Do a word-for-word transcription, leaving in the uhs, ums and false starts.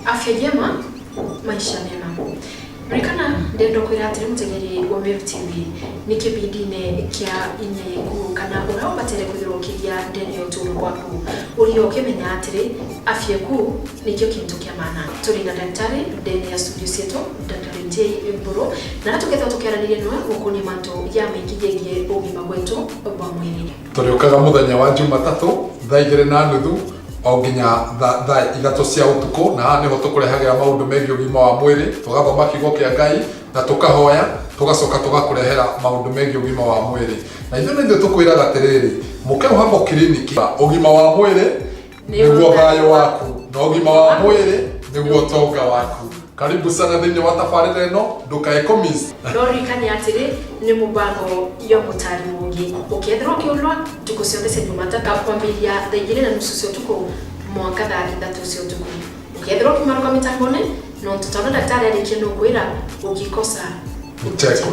Afya njema, maisha mema. Ririkana, ndenda kwira atiri, mutegeri wa Meru T V, ni kibindine kia Inya Yeku, kana uria ubatere kwithirwa ukigia ndene ya uturo bwaku. Uria ukimenya atiri, afya yaku nikio kintu kia maana. Turi na daktari ndene ya studio cietu, Daktari J Mburu, na tukethirwa tukiaraniria nawe gukunia mantu jamaingi jegie ugima bwetu bwa mwiri. Turiukaga muthenya wa Jumatatu, thaa igiri na nuthu, o nginya tha-, thaa ithatu cia utuku, na haha niho tukurehagira maundu megie ugima wa mwiri, tugathoma kiugo kia Ngai, na tukahoya, tugacoka tugakurehera maundu megie ugima wa mwiri. Na ithuĩ nĩ ithuĩ tũkwĩraga atĩrĩrĩ, Mũkeo Herbal Clinic, ugima wa mwiri nĩguo thayũ waku, na ugima wa mwiri nĩguo ũtonga waku. Karibu sana thiini wa tabarira ino, ndukae kumiss. No ririkane atiri, ni mubango ya mutari mungi. Ukethirwa ukiulwa ntuku cionthe cia Jumatatu kwambiria thaa igiri na nusu cia utuku mwanka thaa ithatu cia utuku. Ukethirwa ukimaruka mitambone, nontu ta uria daktari arikie nukwira, ukikosa utekwa.